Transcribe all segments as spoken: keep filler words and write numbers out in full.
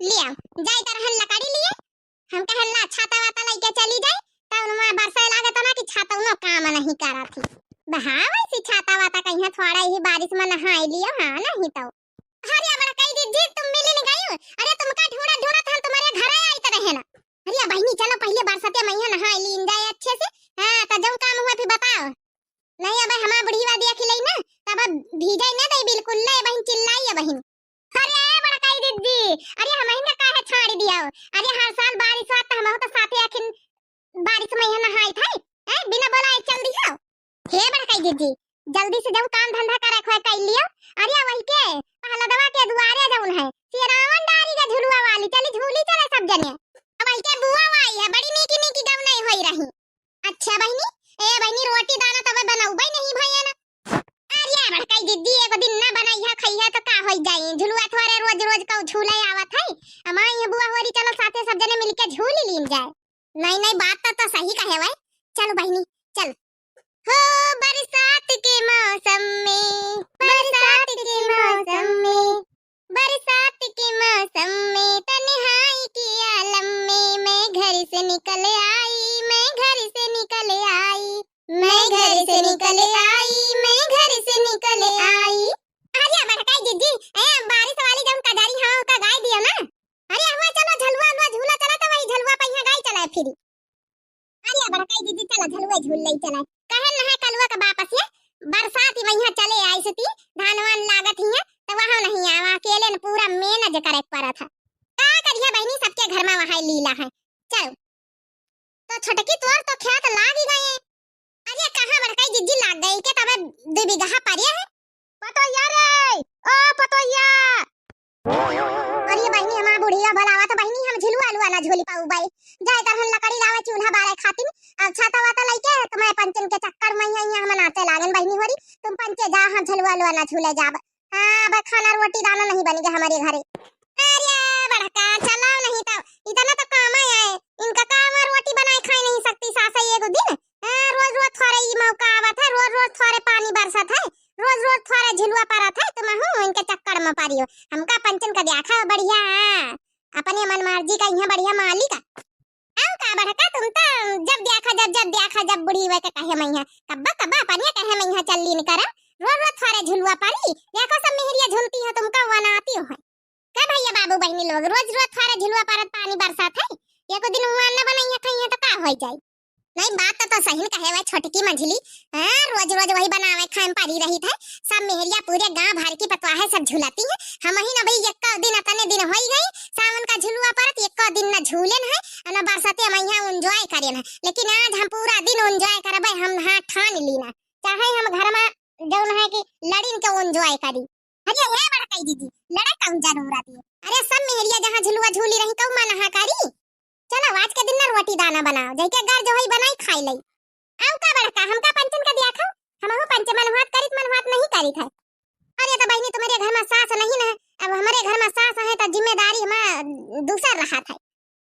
लिया, जाई त रहन लकड़ी लिए, हम कहन ला छाता वाता लइके चली जाई, त उनमें बरसे लागे त ना कि छाता उनो काम नहीं करत ही। बहा वैसी छाता वाता कहीं थोड़ा ही बारिश में नहाई लियो, हाँ नहीं तो। अरे बड़कई दीदी, तुम मिली नहीं गई? अरे तुमका ढूंढत ढूंढत हम तुम्हारे घर आई त रहे ना। अरे बहिनी चलो पहले बरसते मैया नहाई लीन जाए अच्छे से। हाँ, त जब काम हुआ फिर बताओ। नहीं, अब हमार बुढ़ीवा देख ले ना, तब अब भीजे न दे बिल्कुल, ले बहिन चिल्लाई है बहिन। अरे ए बड़काई दीदी, अरे हमहिन का काहे छाड़ी दिया हो? अरे हर साल बारिश होत त हमहू तो साथे आखिन बारिश में यहाँ नहाई थे, हैं? बिना बोला चल दिया। हे बड़काई दीदी, जल्दी से जाओ काम धंधा करे खोए कर लियो। अरे वही के पहलदवा के दुआरे जौन है, सियरावन डारी के झुलुआ वाली, चली झूली चले सब जने। वही के बुआ आई है, बड़ी नीकी नीकी गवनई होई रही। अच्छा बहिनी, ए बहिनी, रोटी दाना तबे बनौबै नहीं भैया ना। अरे बड़काई दीदी, एक दिन ना बनैहा खैहा तो का होई जाई? झुलुआ थोरे रोज रोज का झूले आवत है। हमार ये बुआ होरी चलो साथे सब जने मिलके झूल लीन जाए। नहीं नहीं, बात तो, तो सही कहे वै। चलो बहिनी, चल। हो बरसात के मौसम में, बरसात के मौसम में, बरसात के मौसम में तन्हाई के आलम में मैं घर से निकल आई, मैं घर से निकल आई, मैं घर से निकल आई, मैं घर से निकल आई। अरे बड़काई जीजी, ए बारिश वाली जौन कजरी हाँ ओका गाय दियो ना। अरे हुआ चलो झलुआ अलुआ झूला चला तो वही झलुआ पे यहाँ गाय चला फिरी। अरे बड़काई दीदी चला झलुआ झूल लई चला। कहे न है कलुआ के बाप से बरसात ही वहीं चले आई सती, धान वान लागत ही है, तो वहाँ नहीं आवा, अकेले न पूरा मेहनत करे के पड़त है। का करिए बहिनी, सबके घर में वहाँ लीला है। चल, तो छोटकी तोर तो खेत लाग ही गए। अरे कहाँ बड़काई जीजी लाग गई के तबे दो बीघा परे है। पतोहिया रे, ओ पतोहिया। अरे बहिनी, हमार बुढ़िया बोलावा तो बहिनी, हम झुलुआ अलुआ ना झूली पाऊ बाई। जाए तरहन लकड़ी लावे चूल्हा बारे खातिन, अब छाता वाता लइके तुम्हें पंचन के चक्कर में यहाँ, यहाँ हम नाचे लागन बहिनी होरी, तुम पंचे जा, हम झुलुआ अलुआ ना झूले जाब। हाँ, अब खाना रोटी दाना नहीं बनेगा हमारे घरे। अरे बड़का, चलाओ नहीं तो, इतना तो काम है, इनका काम है, रोटी बनाए खाए नहीं सकती सास है एगो दिन। हाँ, रोज रोज थोड़े ई मौका आवत है, रोज रोज थोड़े पानी बरसत है, रोज रोज थोड़े झुलुआ परत है, तुम हूँ इनके चक्कर में परियो। हमका पंचन का देखा बढ़िया, हाँ, अपने मन मर्जी का यहाँ बढ़िया मालिक। आओ का बड़का, तुम तो जब देखा जब, जब देखा जब बुढ़ी हुए के कहे मैया, कब्बा कब्बा अपने कहे मैया चल लीन करम, रोज रोज थोड़े झुलुआ परी, देखो सब मेहरिया झूलती हो, तुमका वनाती हो। का भैया बाबू बहिनी लोग, रोज रोज थोड़े झुलुआ परत पानी बरसात है, एको दिन हुआ न बनैया खइया तो का होई जाई? नहीं, बात तो, तो सही न कहे हुए छोटकी मंझली। हाँ, रोज रोज वही बनावे खाए में परी रही थे। सब मेहरिया पूरे गांव भर की पतवाहे सब झुलाती है। हम ही न भाई, एक दिन अतने दिन होई गई, सावन का झुलुआ परत एक दिन न झूलेन है, न बरसाते हम यहाँ enjoy करेन है। लेकिन आज हम पूरा दिन enjoy करबे, हम हाँ ठान लीना, चाहे हम घर में जौन है कि लड़िन के enjoy करी। अरे ये बड़काई दीदी, लड़े कौन जरूरत है? अरे सब मेहरिया जहाँ झुलुआ झूली रही, कहू मना करी? चलो आज के दिन ना रोटी दाना बनाओ, जैके घर जो है बनाई खाई लई। आओ का बड़का, हमका पंचन का दिया खाओ, हमहू पंच मन भात करित मन भात नहीं करित है। अरे तो बहिनी तुम्हारे घर में सास नहीं ना, अब हमारे घर में सास है तो जिम्मेदारी हमार दूसर रहा था।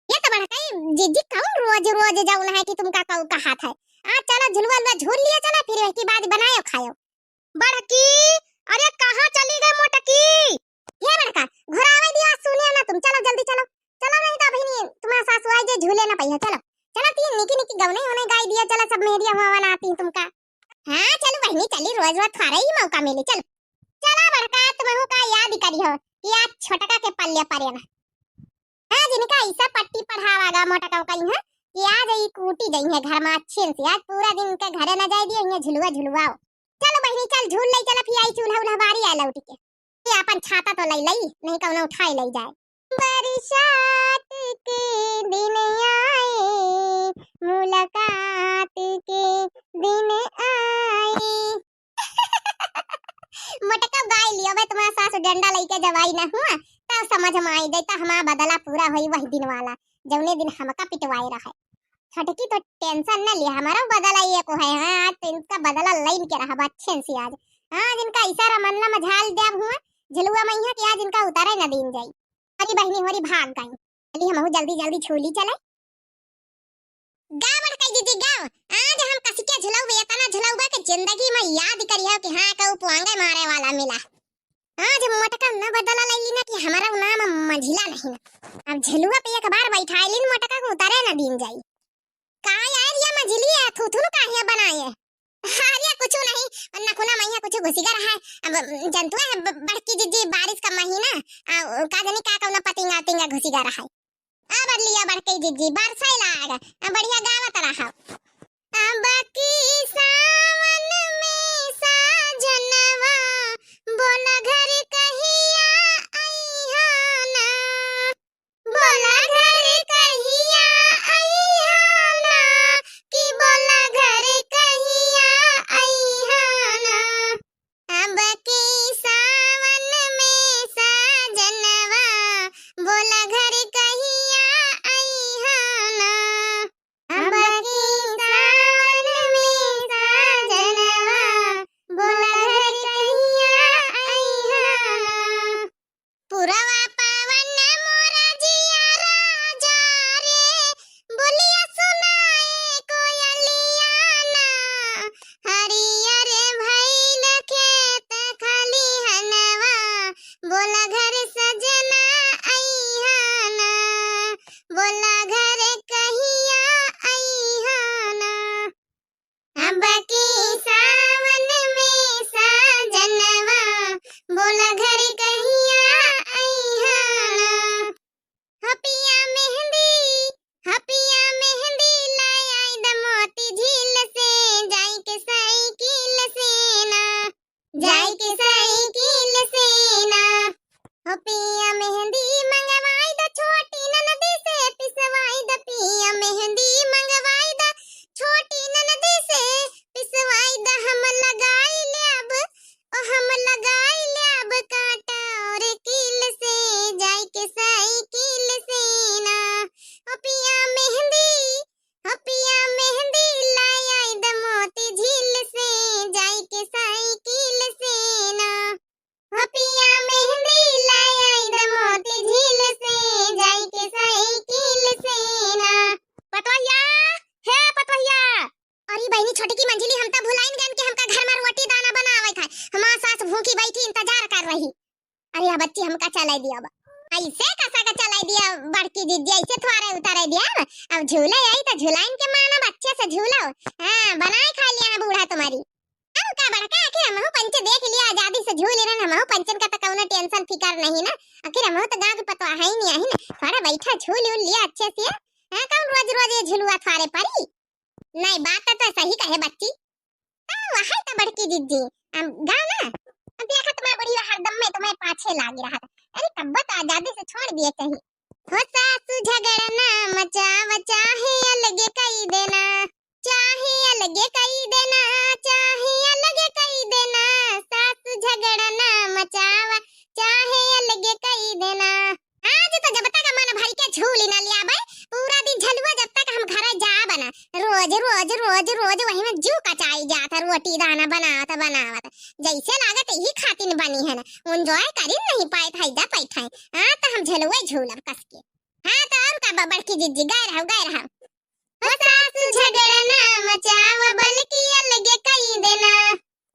ये तो बड़काई जीजी कौन रोज रोज जौन है कि तुमका कहू कहा था। आज चलो झुलुआ लुआ झूल लिया चला, फिर एक बाद बनायो खायो। बड़की, अरे कहाँ चली गई मोटकी? हे बड़का, घुरावे दिया, सुने ना तुम, चलो जल्दी चलो, चलो नहीं तो अभी नहीं तुम्हारा सासु आई जे झूले ना पहिया, चलो, चलो तीन निकी निकी गवने होने गाय दिया, चलो सब मेहरिया हुआ बनाती तुमका। हाँ चलो बहिनी चली, रोज रोज थोड़ा ही मौका मिली, चलो। चलो बड़का, तुमहू का याद करी हो कि आज छोटका के पल्ले परे ना। आज इनका ऐसा पट्टी पढ़ावा गा मोटका कहीं है कि आज ई कूटी गई है घर में अच्छे से, आज पूरा दिन इनके घरे ना जाए दिए, इन्हें झुलुआ झुलुआओ। चलो बहिनी चल झूल ले चला, फिर आई चूल्हा उल्हा बारी आ लौट के। ये अपन छाता तो ले लई, नहीं कौनो उठाए ले जाए। बरसात के दिन आए, मुलाकात के दिन आए। मोटका गाय लियो बे, तुम्हारा सास डंडा लेके जवाई ना हुआ, तब समझ में आई जाए, तो हमारा बदला पूरा होई वही दिन वाला, जौने दिन हमका पिटवाए रहे। छोटकी तो tension न लिया, हमारा बदला ये को है। हाँ, आज तो इनका बदला लाइन के रहा अच्छे से आज। हाँ, आज इनका इशारा मनला में झाल देब हुआ, झुलुआ मैया के आज इनका उतारे न दीन जाई। अरे बहिनी होरी भाग गई। चली हमहू जल्दी जल्दी झूली चले। गाँव बड़काई दीदी गाँव, आज हम कसिके झुलौबे, इतना झुलौबा के जिंदगी में याद करियो कि हाँ, कहू पुआंगे मारे वाला मिला। आज मोटका न बदला लैली ना कि हमारा नाम मझिला नहीं ना। अब झुलुआ पे एक बार बैठाइलिन मोटका को उतारे न दीन जाई। का यार ये मझिली है, थुथुन काहे बनाए? अरे कुछ नहीं, नखुना मैया कुछ घुसिगर है। अब जनतुआ है ब-, बड़की जिज्जी, बारिश का महीना, आ, का जानी का कौना पतिंगा तिंगा घुसिगर है। अब लिया बड़की जिज्जी, बरसै लाग, आ, बढ़िया गावत रहा। अब की सावन में साजनवा, बोला घर कहिया अइहा ना। बोला घर कहिया अइहा ना, कि बोला घर कहिया अइहा ना। अब की सावन में साजनवा, बोला घर कहिया अइहा ना। अब की सावन में साजनवा, बोला घर कहिया अइहा ना। पुरवा पवन मोरा जिया राजा रे, बोलिया सुनाए कोयलिया ना। हरियर भइल खेत खलिहनवा, बोला घर सजना अइहा ना। बोला घर कहिया अइहा ना। अब की सावन में साजनवा, बोला घर कहिया अइहा ना। हपिया मेहंदी, हपिया मेहंदी लाई आई द मोती झील से, जाई के साइकिल से ना, जाई के साइकिल से ना। हो पिया मेहंदी मंगवाई द छोटी ननदी से, पिसवाई द पिया मेहंदी मंगवाई द छोटी ननदी से, पिसवाई द हम लगाई लेब, ओ हम लगाई लेब कांटा और कील से, जाई के साइकिल से ना। ओ पिया मेहंदी, ओ पिया मेहंदी लाई आई द मोती झील से, जाई के साइकिल से ना। हो पिया मेहंदी लाई आई द मोती झील से, जाई के साइकिल से ना। पतोहिया, हे पतोहिया। अरे बहिनी छोटकी मंझिली, हम त भुलाइन गएन कि हमका घर में रोटी दाना बनावे के है। हमार सास भूखी बैठी इंतजार कर रही। अरे अब बच्ची हमका चलाई दिया अब। ऐसे कसा का चलाई दिया बड़की जिज्जी, ऐसे थोड़े उतारे दिया। अब झूले आई त झुलाइन के मानब, अच्छे से झूलो। हाँ, बनाए खा लिया है बूढ़ा तुम्हारी। अब का बड़का, आखिर हमहू पंच देख लिया, आजादी से झूल रहन, हमहू पंचन का त कौनो tension फिकर नहीं ना। आखिर हमहू त गाँव के पतोहिया ही नहीं है ना, थोड़ा बैठा झूल उल लिया अच्छे से। हाँ, कौन रोज रोज ये झुलुआ थोड़े परी? नहीं, बात त सही कहे बच्ची। हाँ, वही त बड़की जिज्जी। अब गाओ ना। अब देखत मैं बुढ़िया हरदम में तुम्हें पाछे लागी रहत। अरे कब्बो त आजादी से छोड़ दिए चाहिए। हो सासू झगड़ा ना मचावा, चाहे अलगे कई देना, चाहे अलगे कई देना, चाहे अलगे कई देना, सासू झगड़ा ना मचावा, चाहे अलगे कई देना। आज तो जब तक मन भर के झूली ना लियाबे, पूरा दिन झलुआ जब तक हम घरे जाब ना, रोज, रोज, रोज, रोज वही में जू कचाई जात है, रोटी दाना बनावत, बनावत। जैसे लागत यही खातिन बनी है ना, enjoy करी नहीं पाए, फायदा पैठा है। हाँ, तो हम झलुआ झूलब कस के। हाँ, तो और का बा-, बड़की जिज्जी, गए रहो, गए रहो। ओ सासू झगड़ा ना मचावा, बल्कि अलगे कई देना।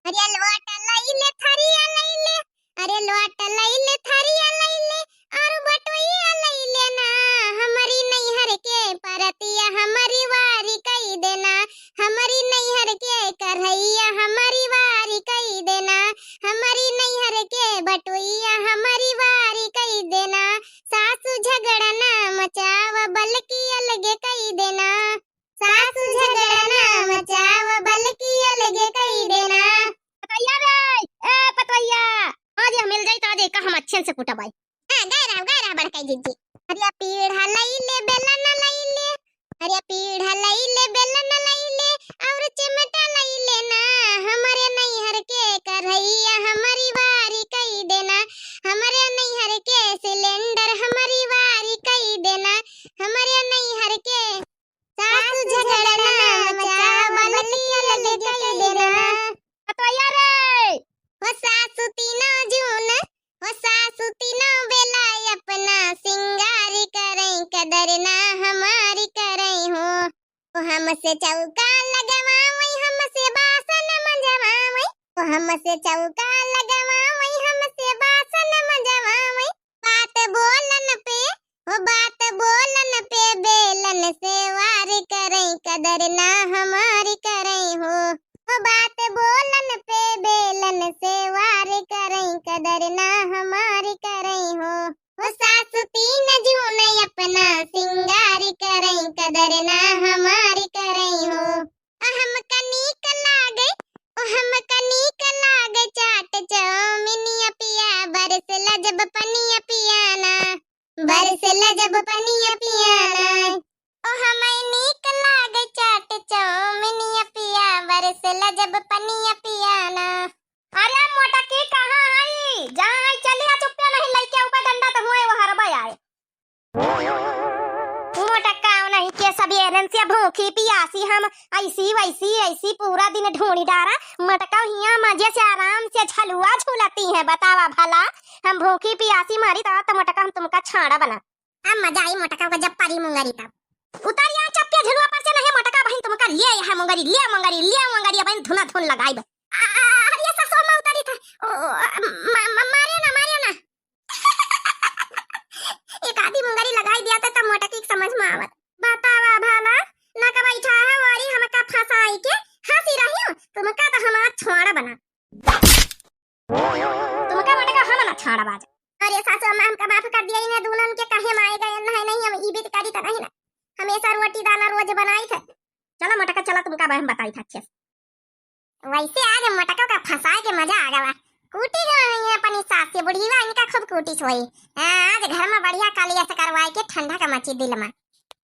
अरे लोटा लई ले, थरिया लई ले, अरे लोटा लई ले, थरिया लई ले, और बटुइया लई ले ना। हमरी नैहर के परतिया हमरी वारी कई देना, हमरी नैहर के कढ़ैया हमरी वारी कई देना, हमरी नैहर के बटुइया हमरी वारी कई देना। सासू झगड़ा ना मचावा, बल्कि अलगे कई देना। सासू झगड़ा ना मचावा, बल्कि अलगे कई देना। पतोहिया रे, ए पतोहिया, आज यह मिल जाई त आज एका हम अच्छे से कुटब आई। हाँ, गए रहो, गए रहो बड़काई जिज्जी। अरे पीढ़ा लई ले, बेलन लई ले, अरे पीढ़ा लई ले, बेलन लई ले, और चिमटा लई ले ना। हमरे नैहर के कढ़ैया हमरी वारी कई देना, हमरे नैहर के सिलेंडर हमरी वारी कई देना, हमरे नैहर के। सासू झगड़ा ना मचावा, बल्कि अलगे कई देना। पतोहिया रे। हो सासू तीनों जून, हो सासू तीनों बेला अपना सिंगार करई, कदर ना हमारी करई हो। ओ हमसे चौका लगवावई, हमसे बासन मंजवावई, ओ हमसे चौका लगवावई, हमसे से वार करई, कदर ना हमार करई हो। ओ बात बोलन पे बेलन से वार करई, कदर ना हमार करई हो। ओ सास तीन जून अपना सिंगार करई, कदर ना हमार करई हो। ओ हमका नीक लागे, ओ हमका नीक लागे चाट चौमिनिया पिया, बरसेला जब पनिया पिया ना, बरसेला जब पनिया पिया ना। ओ हमई नीक लागे चाट चौमिनिया पिया, बरसेला जब पनिया पिया ना। अरे मोटकी कहाँ हई? जहाँ हई चली आ, चुप्पे नहीं लइके ऊपर डंडा तो हुए वो हरबा आए। मोटका नहीं के सब एरन से भूखी पियासी हम ऐसी वैसी ऐसी पूरा दिन ढूंढी डारा। मोटका हियाँ मजे से आराम से झलुआ झूलती है, बतावा भला। हम भूखी पियासी मारी तो, तो मोटका हम तुमका छाड़ा बना। अब मजा आई मोटका का जब परी मुंगरी तब। उतर यहाँ चप्पे झुलुआ पर से नहीं मोटका बहिन तुमका ले यहाँ मुंगरी, ले मुंगरी, ले मुंगरी बहिन धुना धुन लगाई बे। आ, आ, अरे सासू अम्मा उतरी था। ओ, ओ, आ, मा-, मा-, मारियो ना, मारियो ना। एक आधी मुंगरी लगाई दिया था तब मोटकी के समझ में आवत। बतावा भला, ना का बैठा है वारी हमका फंसाई के हंसी रही हूँ, तुमका तो हमार छाड़ा बना। तुमका मोटका हम ना छाड़ा बाज। अरे सासू अम्मा हमका माफ कर दिया, इन्हें दुल्हन के कहे माए गए नहीं, नहीं हम ई बीत करी तो नहीं ना, हमेशा रोटी दाना रोज बनाई थे। चलो मोटका चलो तुमका अब हम बताई था अच्छे से। वैसे आज मोटका का फंसाए के मजा आ गवा। कूटी गई है अपनी सास से, बुढ़ीवा इनका खूब कूटी सोई। हाँ, आज घर में बढ़िया कलिया से करवाए के ठंडा का मची दिल में।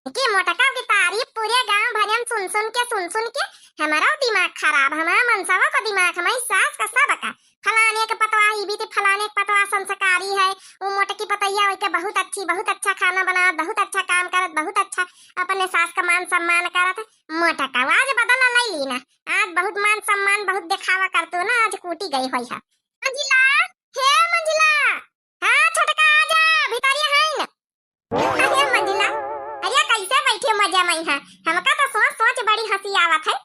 कि मोटका की तारीफ पूरे गांव भरे में सुन सुन के, सुन सुन के हमारा दिमाग खराब, हमारा मनसवा का दिमाग, हमारी सास का, सब का। फलाने के पतवा ई बीती, फलाने के पतवा संस्कारी है, वो मोटकी पतैया वही के बहुत अच्छी, बहुत अच्छा खाना बनावत, बहुत अच्छा काम करत, बहुत अच्छा अपने सास का मान सम्मान करत। मोटका आज बदला ले ली ना, आज बहुत मान सम्मान बहुत दिखावा करतो ना, आज कूटी गई होई है। मंजिला, हे मंजिला, हाँ छोटका आजा, भितरिया है ना। अरे मंजिला, अरे कैसे बैठे मजा में है? हमका तो सोच सोच बड़ी हंसी आवत है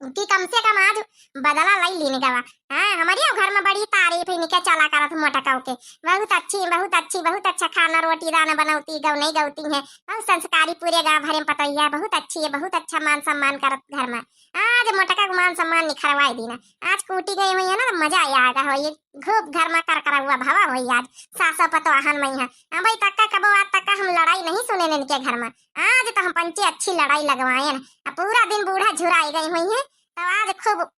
कि कम से कम आज बदला लाई लीन गवा। हाँ, हमारे घर में बड़ी तारीफ है, निके चला करत मोटका के। बहुत अच्छी, बहुत अच्छी, बहुत अच्छा खाना, रोटी दाना बनौती, गौ नहीं गौती है। बहुत संस्कारी, पूरे गांव भरे में पतैया, बहुत अच्छी है, बहुत अच्छा मान सम्मान करत घर में। आज मोटका के मान सम्मान निखरवाई दीना। आज कूटी गई हुई है ना, तो मजा आया आगा हो। ये खूब घर में करकरौआ भवा होई आज, सासो पतवाहन में है। अबे तक का कबो आज तक का हम लड़ाई नहीं सुने इनके घर में। आज तो हम पंचे अच्छी लड़ाई लगवाएन। अब पूरा दिन बूढ़ा झुराई गई हुई है, तो आज खूब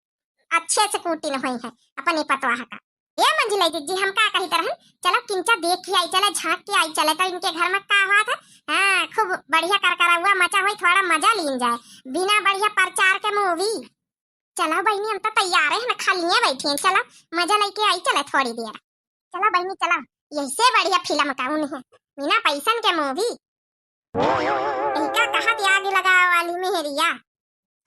अच्छे से कूटिन हुई है अपनी पतवाह का। ए मंजिला जिज्जी, हम का कही तरहन, चलो किंचा देख के आई चले, झांक के आई चले, तो इनके घर में का हुआ था। हाँ, खूब बढ़िया करकरौआ मचा हुई, थोड़ा मजा लीन जाए, बिना बढ़िया प्रचार के मूवी। चलो बहिनी, हम तो तैयार है, हम खालिए बैठे हैं। चलो, मजा लेके आई चले थोड़ी देर। चलो बहिनी, चलो, यही से बढ़िया फिल्म कौन है, बिना पैसन के मूवी। इनका कहा कि आग लगा वाली मेहरिया।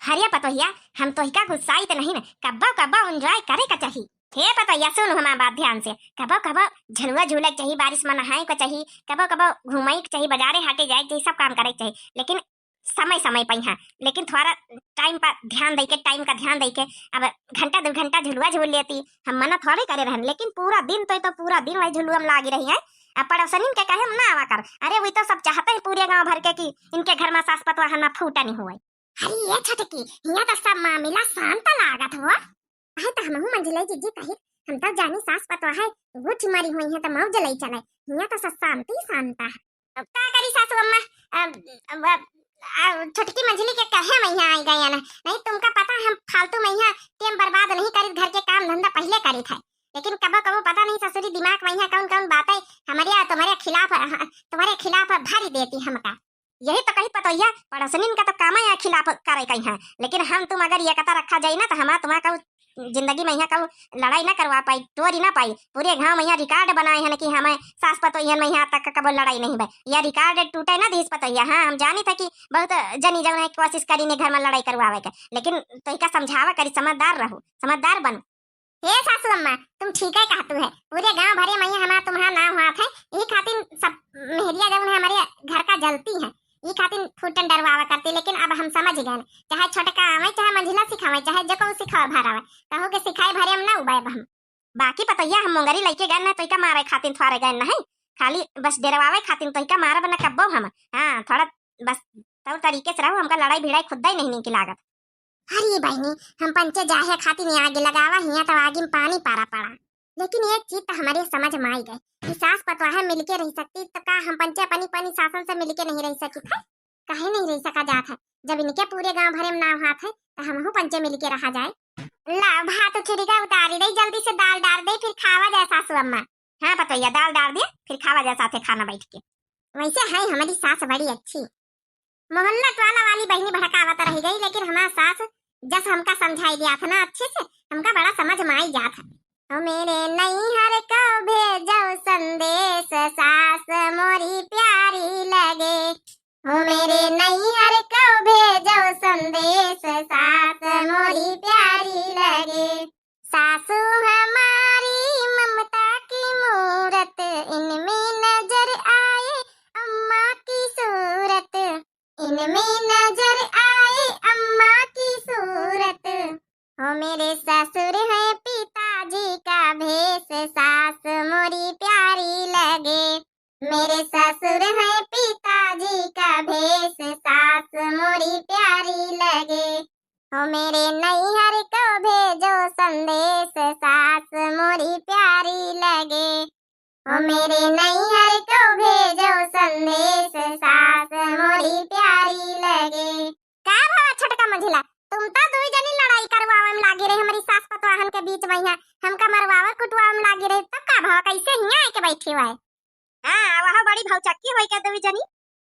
हरिया पतोहिया, हम तोहिका गुस्साई त नहीं न, कब्बो कब्बो enjoy करे का चाही। हे पतोहिया, सुन हमार बात ध्यान से, कब्बो कब्बो झुलुआ झूले के चाही, बारिश में नहाए का चाही, कब्बो कब्बो घूमे के चाही, बाजारे हाटे जाए के चाही, सब काम करे के चाही, लेकिन समय समय पे यहाँ, लेकिन थोड़ा time पर ध्यान दे के, time का ध्यान दे के। अब घंटा दो घंटा झुलुआ झूल लेती, हम मना थोड़े करे रहन, लेकिन पूरा दिन तो, तो पूरा दिन वही झुलुआ में लागी रही है। अब पड़ोसनिन के कहे हम ना आवा कर, अरे वो तो सब चाहते हैं पूरे गांव भर के कि इनके घर में सास पतवाह ना फूटा नहीं हुआ। अरे ये छोटकी, हियां तो सब मामला शांत लागत हो। अहे तो हमहू मंझले जिज्जी कही, हम तो जानी सास पतवाह है, गुठ मरी हुई है तो मौज लई चले। हियां तो सब शांति शांत है। अब का करी सासू अम्मा, अब, अब, अब, अब छोटकी मंझली के कहे में यहाँ आई गई है ना। नहीं तुमका पता है हम फालतू में यहाँ time बर्बाद नहीं करी, घर के काम धंधा पहले करी थे। लेकिन कबो कबो पता नहीं ससुरी दिमाग में यहाँ कौन कौन बातें हमारे, तुम्हारे खिलाफ, तुम्हारे खिलाफ भर देती हमका। यही तो कही पतोहिया, पड़ोसनिन का तो काम है खिलाफ करे कहीं है, लेकिन हम तुम अगर एकता रखा जाई ना तो हमारा तुम्हारा कहू जिंदगी में यहाँ कहू लड़ाई ना करवा पाई, तोरी ना पाई। पूरे गांव में यहाँ record बनाए हैं कि हमें सास पतोहियन में यहाँ तक कबो लड़ाई नहीं भाई, यह record टूटे ना दीस पतोहिया। हाँ, हम जानी था कि बहुत जनी जौन है कोशिश करी ने घर में लड़ाई करवावे के, लेकिन तोहिका समझावा करी, समझदार रहू, समझदार बनू। हे सासू अम्मा, तुम ठीक है कहतू है, पूरे गांव भरे में हमारा तुम्हारा नाम हुआ था, यही खातिर सब मेहरिया जौन है हमारे घर का जलती है, यही खातिर फूटन डरवावा करती। लेकिन अब हम समझ गए, चाहे छोटका आवे, चाहे मंझिला सिखावे, चाहे जो कहू सिखावे भरावे, कहू के सिखाए भरे हम ना उबाए हम। बाकी पतैया हम मुंगरी लइके गए ना, तोहिका मारे खातिर थोड़े गए ना है, खाली बस डरवावे खातिर तोहिका मारब ना कब्बो हम। हाँ, थोड़ा बस तौर तरीके से रहो, हमका लड़ाई भिड़ाई खुद्दा ही नहीं नीक लागत। अरे बहिनी, हम पंचे जाहे खातिर आगी लगावा हिया तो आगी में पानी पारा पड़ा, लेकिन एक चीज तो हमरे समझ में आई गए कि सास पतवाह मिलके रह सकती तो का हम पंचे अपनी अपनी सासन से मिलके नहीं रह सकित है? काहे नहीं रह सका जात है? जब इनके पूरे गांव भरे में नाव हाथ है तो हमहू पंचे मिलके रहा जाए। ला भात उछुरी का उतारी दे, जल्दी से दाल डार दे, फिर खावा जाए सासू अम्मा। हाँ पतोहिया, दाल डार दे, फिर खावा जाए साथे खाना बैठ के। वैसे है हमारी सास बड़ी अच्छी। मोहल्ला टोला वाली बहिनी भड़कावत रह गई, लेकिन हमार सास जस हमका समझाई दिया था ना अच्छे से, हमका बड़ा समझ में आई जात है। ओ मेरे नैहर को भेजो संदेश, सास मोरी प्यारी लगे। ओ मेरे नैहर को भेजो संदेश, सास मोरी प्यारी लगे। सासू हमारी ममता की मूरत, इनमें नजर आए अम्मा की सूरत। इनमें नजर आए अम्मा की सूरत। हो मेरे ससुर हैं पिताजी का भेष, सास मोरी प्यारी लगे। मेरे ससुर हैं पिताजी का भेष, सास मोरी प्यारी लगे। हो मेरे नैहर को भेजो संदेश, सास मोरी प्यारी लगे। ओ मेरे नैहर को भेजो संदेश, सास मोरी प्यारी लगे। का भवा छोटका मंझिला, तुम तो दुई जनी लड़ाई करवावे में लागी रहे हमरी सास पतवाहन के बीच में, यहाँ हमका मरवावे कुटवावे में लागी रहे, तब का भवा, कैसे हियाँ आके बैठी हुआ है? हाँ, वह बड़ी भौचक्की होई के दुई जनी।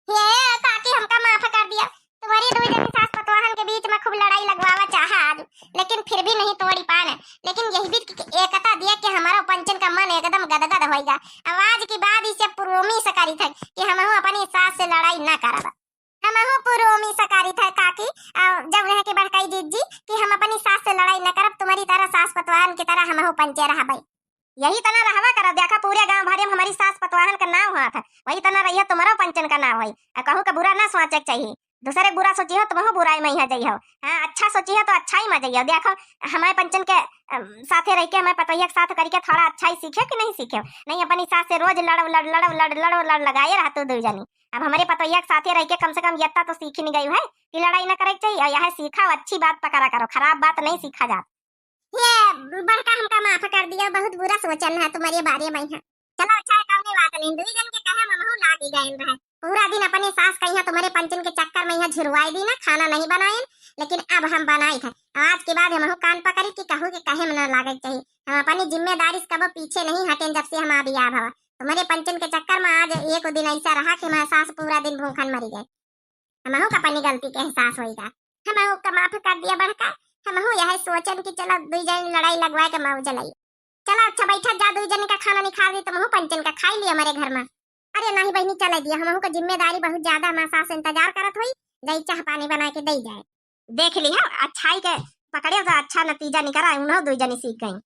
हे काकी, हमका माफ कर दिया। तुम्हारी दुई जनी सास पतवाहन के बीच में खूब लड़ाई लगवावा चाहा आज, लेकिन फिर भी नहीं तोड़ी पान। लेकिन यही बीच की एकता दिया कि हमारा पंचन का मन एकदम गदगद होइगा। आवाज की बात इसे पुरोमी से करी था कि हमहू अपनी सास से लड़ाई ना करब। हमहू पुरोमी से करी था काकी, आ, जब रह के बड़काई जीत जी कि हम अपनी सास से लड़ाई ना करब, तुम्हारी तरह सास पतवाहन की तरह हमहू पंचे रहबे। यही तना रहवा करो, देखा पूरे गांव भरे में हमारी सास पतवाहन का नाव हाथ है, वही तना रहिया तुम्हारा पंचन का नाव है। आ कहूँ का बुरा ना सोचे के चाहिए, दूसरे बुरा सोची हो तुमहू बुराई में ही जई हो। हाँ, अच्छा सोची हो तो अच्छाई में जई हो। देखो हमारे पंचन के अम, साथे रह के हमारे पतोहिया के साथ करके थोड़ा अच्छाई सीखे कि नहीं सीखे? नहीं, अपनी सास से रोज लड़ लड़ लड़ लड़ लड़ लड़ लगाए रहते हो दो जनी। अब हमारे पतोहिया के साथे रह के कम से कम यत्ता तो सीखी नहीं गई है कि लड़ाई ना करे के चाहिए। और यह सीखा, अच्छी बात पकड़ा करो, खराब बात नहीं सीखा जाता। ये बड़का हमका माफ कर दिया, बहुत बुरा सोचन है तुम्हारे बारे में है। चलो अच्छा है, कौने बात नहीं, दुई जन के कहे में हमहू लागी गए रहे। पूरा दिन अपने सास का यहाँ तुम्हारे पंचन के चक्कर में यहाँ झुरवाई दी ना, खाना नहीं बनाए, लेकिन अब हम बनाई थे। आज के बाद हमहू कान पकड़ी कि कहू के कहे में ना लागे के चाहिए। हम अपनी जिम्मेदारी से कबो पीछे नहीं हटेन जब से हम आ बियाह भवा। तुम्हारे पंचन के चक्कर में आज एक दिन ऐसा रहा कि हमारे सास पूरा दिन भूखन मरी गए। हमहू का अपनी गलती के एहसास होइगा, हमहू का माफ कर दिया बड़का। हमहू यह सोचन कि चलो दुई जन लड़ाई लगवाए के मौज लई। चलो अच्छा बैठा जा, दुई जन का खाना निकाल दी, तुमहू पंचन का खाई लिया हमारे घर में। अरे नहीं बहनी, चले दिया, हमहू का जिम्मेदारी बहुत ज्यादा, हमारे सास इंतजार करत हुई, जाई चाह पानी बना के दे जाए। देख ली है, अच्छाई के पकड़े तो अच्छा नतीजा निकला, उन्हों दुई जनी सीख गई।